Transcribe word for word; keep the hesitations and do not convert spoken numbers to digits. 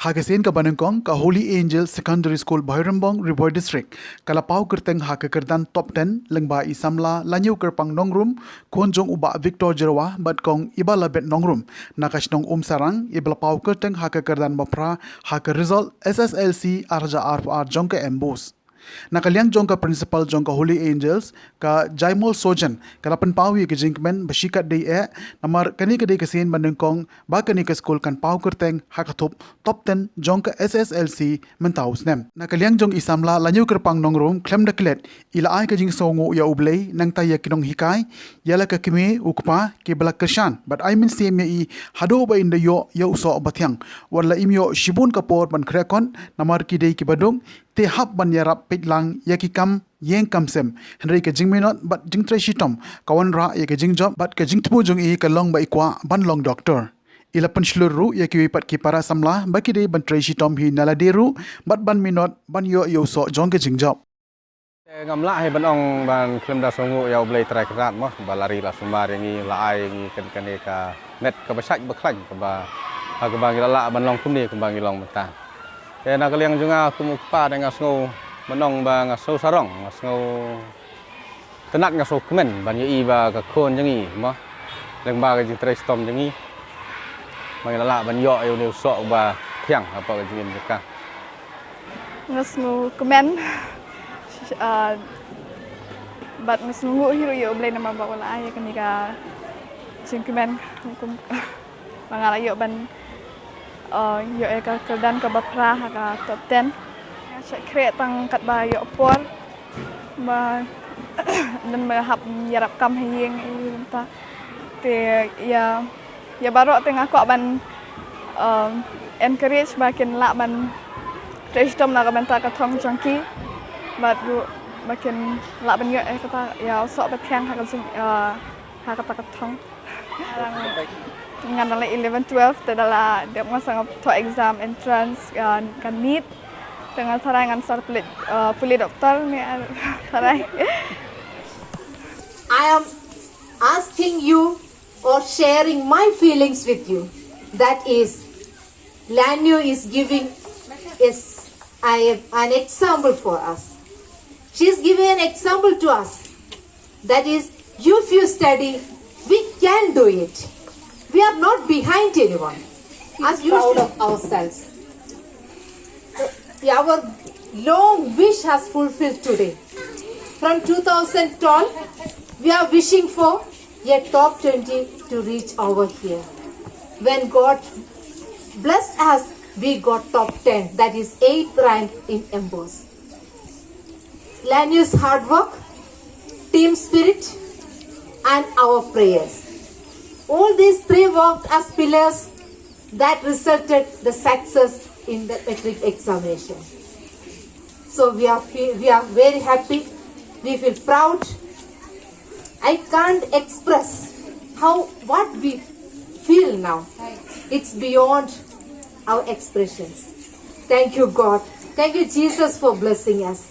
Ha ka sien kaba nyngkong, ka Holy Angel Secondary School, Bhoirymbong, Ri Bhoi District, ka la paw kyrteng ha ka kyrdan top ten lyngba i samla Laniewkyrpang Nongrum, khun jong u Bah Victor Jyrwa bad Kong Ibalabet Nongrum na ka shnong Umsarang, iba la paw kyrteng ha ka kyrdan ba phra ha ka result S S L C ar hajar arphew ar jong ka MBOSE. Na ka liang jong ka principal jong ka Holy Angels, ka Jaimol Sojan, ka la pynpaw ïa ka jingkmen ba shikatdei eh, namar kane ka dei ka sien ba nyngkong ba kane ka skul kan paw kyrteng ha ka thup top ten jong ka S S L C mynta u snem. Na ka liang jong i samla Laniewkyrpang Nongrum, khlem da klet, i la ai ka jingsngewnguh ïa U Blei, nangta ïa ki nonghikai, ïa la ka kmie u kpa kiba la kyrshan bad ai mynsiem ïa i haduh ba in da ïoh ïa u soh bathiang. Wat la im ïoh shibun ka por ban khreh kot namar ki dei kiba duk, te hap ban ïarap peit lang ïa ki kam ïing kam sem. Hynrei ka jingminot bad jingtrei shitom ka wanrah ïa ka jingjop bad ka jingthmu jong i ka long ba i kwah ban long doktor. I la pynshlur ruh ïa kiwei pat ki para samla ba ki dei ban trei shitom hi na lade ruh bad ban minot ban ïoh ïa u soh jong ka jingjop. Te ngam lah hi ban ong ban khlem da sngewnguh ïa U Blei Trai Kynrad mo, ba la ri la sumar ïa ngi, la ai ïa ngi kane, kane ka met kaba shait ba khlaiñ kaba, ha kaba ngi la lah ban long kumne kumba ngi long mynta. Te na ka liang jong nga kum u kpa te nga sngew, ban ong ba nga sngew sarong, nga sngew tynnad, nga sngew kmen ban ïohi ba ka khun jong ngi mo, lyngba ka jingtrei shitom jong ngi, ba ngi la lah ban ïoh ïa une u soh ba thiang hapoh ka jingim jong ka. Nga sngew kmen, ah, bad nga sngewnguh hi ruh ïa U Blei namar ba u la ai ïa kane ka jingkmen kum ba nga la ïoh ban, ah, ïoh ïa ka kyrdan kaba phra ha ka top ten. Nga shait khreh tang katba ïoh por ba dang me hap ïarap kam ha ïing ïa mynta. Te ïa, ïa baroh te nga kwah ban, um, encourage ba kin lah ban trei shitom na ka bynta ka thong jong ki. Bad ruh ba kin lah ban ïoh ïa kata, ïa u soh ba thiang ha ka jing, uh, ha kata ka thong. Ngan dang leh eleven twelve te da la dep nga sa nga thoh exam entrance, uh, ka NEET. Te ngan tharai ngan sa pule, uh, pule doktor ne, uh, tharai. I am asking you or sharing my feelings with you. That is, Lanu is giving is, I, an example for us. She is giving an example to us. That is, if you study, we can do it. We are not behind anyone. As you proud of ourselves. Our long wish has fulfilled today. From two thousand twelve, we are wishing for a top twenty to reach over here. When God blessed us, we got top ten, that is eighth rank in MBOSE. Lanu's hard work, team spirit, and our prayers. All these three worked as pillars that resulted the success in the matric examination. So we are fe-, we are very happy. We feel proud. I can't express how, what we feel now. It's beyond our expressions. Thank you, God. Thank you, Jesus, for blessing us.